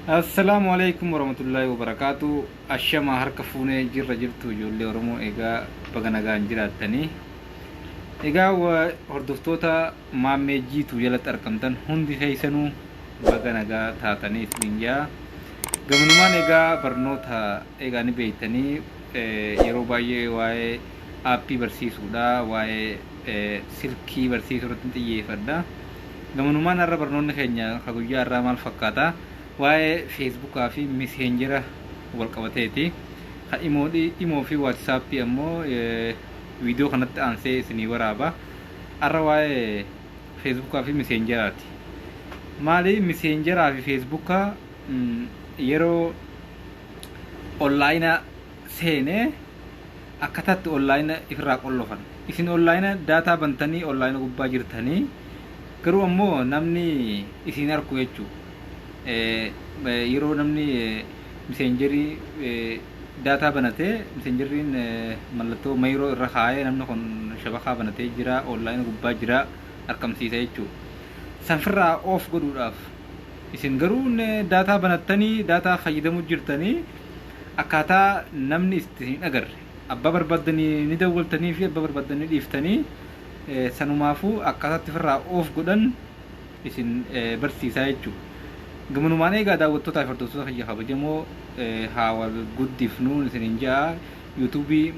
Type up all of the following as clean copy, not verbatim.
Assalaamu alaikum warahmatullaahi wabarakaatu. Ashama harka fuunee jirra jirtu ijoollee Oromoo, egaa baga nagaan jiraattanii. Egaa hordoftoota Maammee Jiituu jalatti argamtan hundi keessanuu baga nagaa taatanii isiniin jaa. Gamanumaan egaa barnoota egaa ni beektanii, yeroo baay'ee waa'ee aappii barsiisuudha, waa'ee silkii barsiisuu irratti xiyyeeffadha. Gamanumaan har'a barnoonni keenya ka guyyaa har'aa maal fakkaata? Waa'ee Feesbuukaa fi Miseenjera wal qabateeti. Ka Imoo fi Waatsaappii ammoo viidiyoo kanatti aansee isinii waraaba. Har'a waa'ee Feesbuukaa fi Miseenjeraati. Maali Miseenjeraa fi Feesbuukaa yeroo onlaayina seenee akkataatti onlaayina ifirraa qollofan. Isin onlaayina daataa bantanii onlaayina gubbaa jirtanii, garuu ammoo namni isin arku jechuudha. Yeroo namni miseenjerii daataa banatee, miseenjeriin mallattoo mayroo irra kaayee, namni kun shabakaa banatee jira, onlaayina gubbaa jira argamsiisa jechuudha. Sanfirraa off godhuudhaaf, isin garuu daataa banattanii daataa fayyadamuu jirtanii, akkaataa namni itti hin agarre, abbaa barbaaddanii ni dawwaltanii fi abbaa barbaaddanii dhiiftanii, sanumaafuu akkaataatti ofirraa off godhan isin barsiisaa jechuudha. Gamanumaan egaa daawwattootaa fi hordoftoota kiyya kabajamoo, haa wal guddifnuun isiniin ja'a. Yuutuubii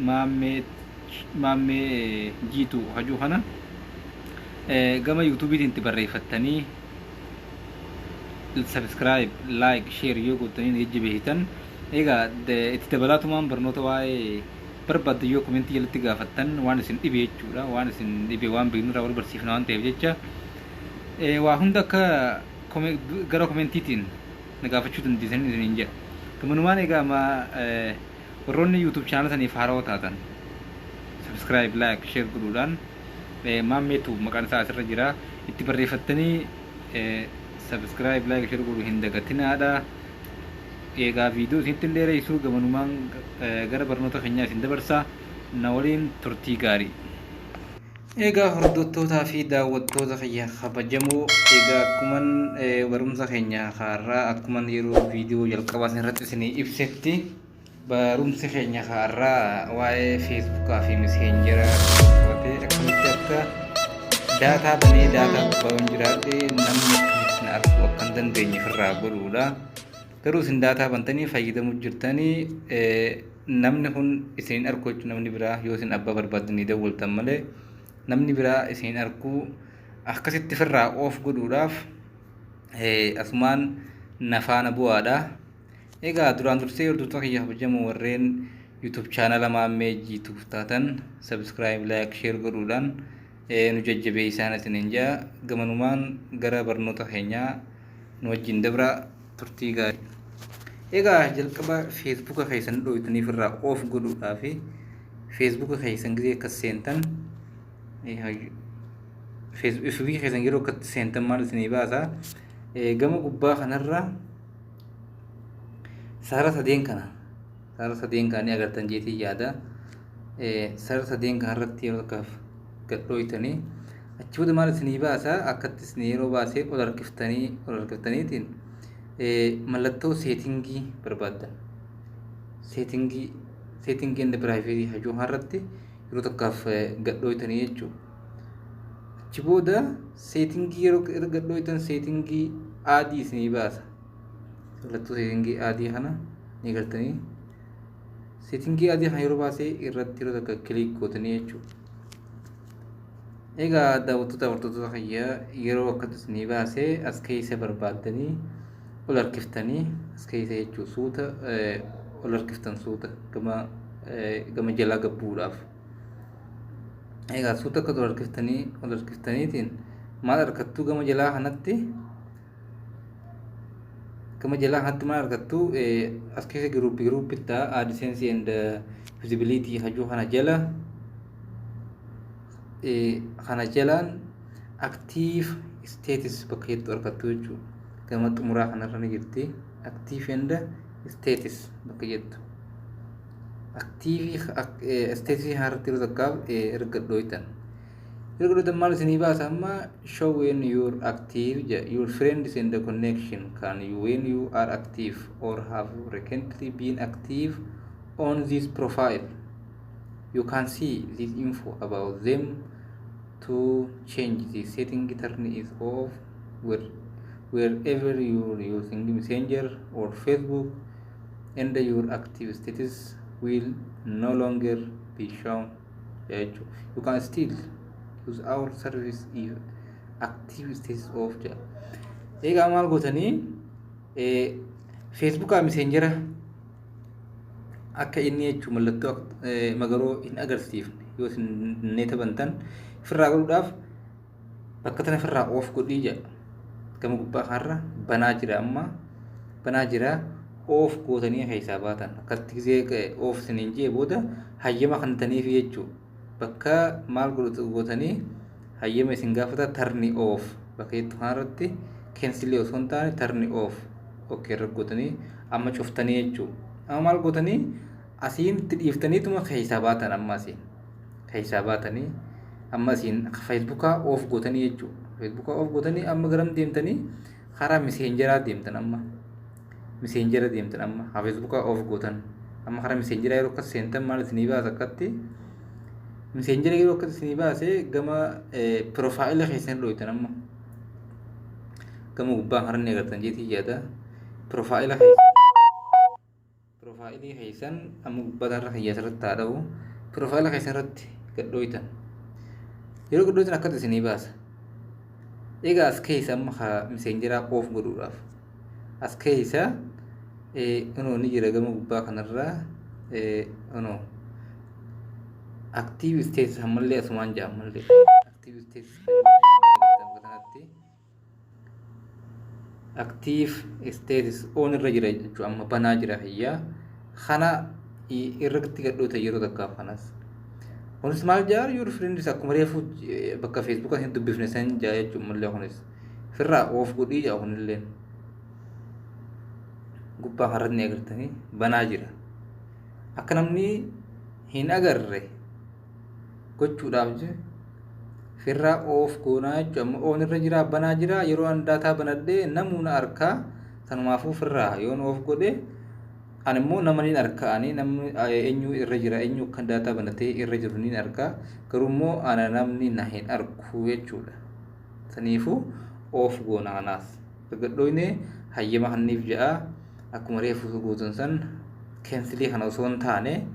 Maammee Jiituu hajuu kana gama yuutuubiitiin itti barreeffattanii subscribe, like, share yoo gootanii jajjabeessitan, egaa itti dabalaatumaan barnoota waa'ee barbaaddan yoo komentii jalatti gaafattan, waan isin dhibe jechuudha, waan isin dhibe waan beeknurraa wal barsiifna waan ta'eef jecha, waa hunda akka gara komentiitiin na gaafachuu dandeessanii isiniin jedha. Gamanumaan egaa ma warroonni YouTube chaanala saniif haarawaa taatan subscribe, like, share godhuudhaan, Maammeetu maqaan isaa asirra jira, itti barreeffattanii subscribe, like, share godhuu hin dagatinaadha. Egaa viidiyoo isinitti hin dheeressu, gamanumaan gara barnoota keenyaa isin dabarsa, na waliin turtii gaarii. Egaa hordoftootaa fi daawwattoota kiyya kabajamoo, egaa akkuman barumsa keenya har'aa akkuman yeroo viidiyoo jalqabaa irratti isinii ibsetti, barumsi keenya har'aa waa'ee Feesbuukaa fi Miseenjera qabatee, akkamitti akka daataa banee daataa gubbaa yoon jiraadhe namni akkamitti na arguu akka hin dandeenye ofirraa godhuudha. Garuu isin daataa bantanii fayyadamuu jirtanii, namni kun isin hin argu jechuudha. Namni biraa yoo isin abbaa barbaaddanii dawwaltan malee namni biraa isin hin argu. Akkasitti ofirraa off godhuudhaaf asumaan na faana bu'aadha. Egaa duraan dursee hordoftoota kiyya kabajamoo, warreen YouTube chaanala Maammee Jiituuf taatan subscribe, like, share godhuudhaan nu jajjabeessaan isiniin jaa. Gamanumaan gara barnoota keenyaa nu wajjin dabra, turtii gaarii. Egaa jalqaba Feesbuuka keessan dhooytaniif irraa off godhuudhaaf, Feesbuuka keessan gisee akkas seentan, Feesbuukii keessan yeroo akkatti seentan maal isinii baasa? Gama gubbaa kanarra sarara sadeen kana, sarara sadeen kana ni agartan jeetii yaada. Sarara sadeen kana irratti yeroo takkaaf gad dhooytanii, achi booda maal isinii baasa? Akkatti isinii yeroo baasee, ol harkiftanii, ol harkiftaniitiin mallattoo seetingii barbaaddan. Setting and privacy hajuu irratti yeroo takkaaf gad dhooytanii jechuudha. Achi booda seetingii yeroo gad dhooytan seetingii add isinii baasa. Mallattoo seetingii add kana ni gartanii. Seetingii add kana yeroo baasee irratti yeroo takka click gootanii jechuudha. Egaa daawwattoota, hordoftoota kiyya, yeroo akkatti isinii baasee as keessa barbaaddanii ol harkiftanii as keessa jechuudha, suuta ol harkiftan, suuta gama jalaa gabbuudhaaf. Egaa suuta akka ol harkiftanii, ol harkiftaniitiin maal argattu? Gama jalaa kanatti, gama jalaa kanatti maal argattu? As keessa giruuppii giruuppitti ta'a. AdSense and visibility hajuu kana jala, kana jalaan active status bakka jettu argattu jechuudha. Gama xumuraa kanarra ni jirti. Active and status bakka jettu. Active status irratti yeroo takkaaf erga dhooytan. Yeroo godhatan maal isinii baasa amma? Show when you're active, your friends in the connection can you when you are active or have recently been active on this profile. You can see this info about them. To change the setting, turn is off wherever you're using Messenger or Facebook, and your active status will no longer be shown jechuudha. You can still use our service if active status off jedha. Egaa maal gootanii? Facebookaa Messengera akka inni jechuun mallattoo magaroo hin agarsiifne yoo isin neeta bantan ofirraa godhuudhaaf bakka tana ofirraa off godhii jedha. Gama gubbaa kanarra banaa jira, amma banaa jira. Off gootanii keessaa baatan. Akkatti gisee off isiniin jee booda hayyama kantaniif jechuudha. Bakka maal gootanii hayyama isin gaafata? Turn off bakka jettu kanarratti, cancelii osoo hin taane turn off, okay, irra gootanii amma cuftanii jechuudha. Amma maal gootanii? Asiin itti dhiiftaniituma keessaa baatan. Amma asiin keessaa baatanii, amma asiin Facebookaa off gootanii jechuudha. Facebookaa off gootanii amma garam deemtanii? Karaa Messengeraa deemtan. Amma Messengera deemtan. Amma haa Facebookaa off gootan, amma karaa Messengeraa yeroo akkas seentan maal isinii baasa? Akkatti Messengera yeroo akkas isinii baase, gama profile keessan dhooytan. Amma gama gubbaa karaa inni agartan jeetii yaada. Profile keessan, profileii keessan amma gubbaa irra kiyya asirratti haa dha'u. Profile keessan irratti gad dhooytan. Yeroo gad dhooytan akkatti isinii baasa. Egaa as keessa amma Messengeraa off godhuudhaaf as keessa inoo ni jira. Gama gubbaa kanarraa inoo active status ammallee asumaan jira. Ammallee active status kanatti active status on irra jira jechuudha. Amma banaa jira kiyyaa. Kana irratti gadhoota yeroo takkaaf. Kanas kunis maal jaa? Your friends, akkuma reefu bakka Facebookaa hin dubbifne san jaa jechuudha. Mallee kunis firraa off godhii jaa. Kunilleen gubbaa kanarratti ni agartanii, banaa jira. Akka namni hin agarre gochuudhaaf firraa off goonaa jechuudha. Amma on irra jira, banaa jira. Yeroo an data banadhee namuuna arkaa. Sanumaafuu firraa yoon off godhe, ani immoo nama niin arka. Ani namni eenyu irra jira, eenyu kan data banatee irra jiru niin arka, garuu immoo ana namni na hin arku jechuudha. Saniifuu off goona. Kanaas gadhoyne hayyama kanniif ja'a. Akkuma reefu gootan san, cancelii kana osoo hin taane,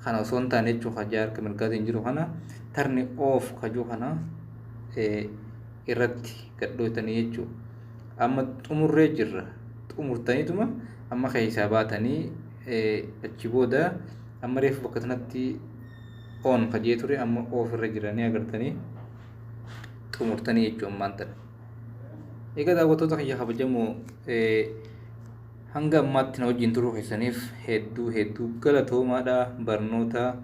kana osoo hin taane jechuun hajaa harka mirgaatiin jiru kana, turn off kajuu kana irratti gadhooytanii jechuudha. Amma xumurree jirra. Xumurtaniituma amma keessaa baatanii, achi booda amma reefu bakka sanatti on kajee ture, amma off irra jiranii agartanii xumurtanii jechuudha ammaan tana. Egaa daawwattoota kiyya kabajamoo, hanga ammaatti na wajjin turuu keessaniif hedduu hedduu galatoomaadha. Barnoota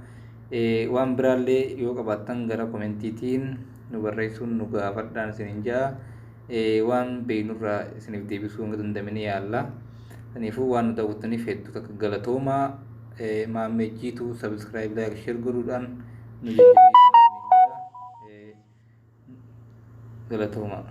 waan biraallee yoo qabaattan gara commentiitiin nu barreessuun nu gaafadhaan isiniin ja'a. Waan beeknurraa isiniif deebisuu hanga danda'ame yaalla. Kanaafuu waan nu daawwattaniif hedduu takka galatoomaa. Maammee jiituu subscribe, like, share godhuudhaan nu jajjabeessaa. Galatoomaa.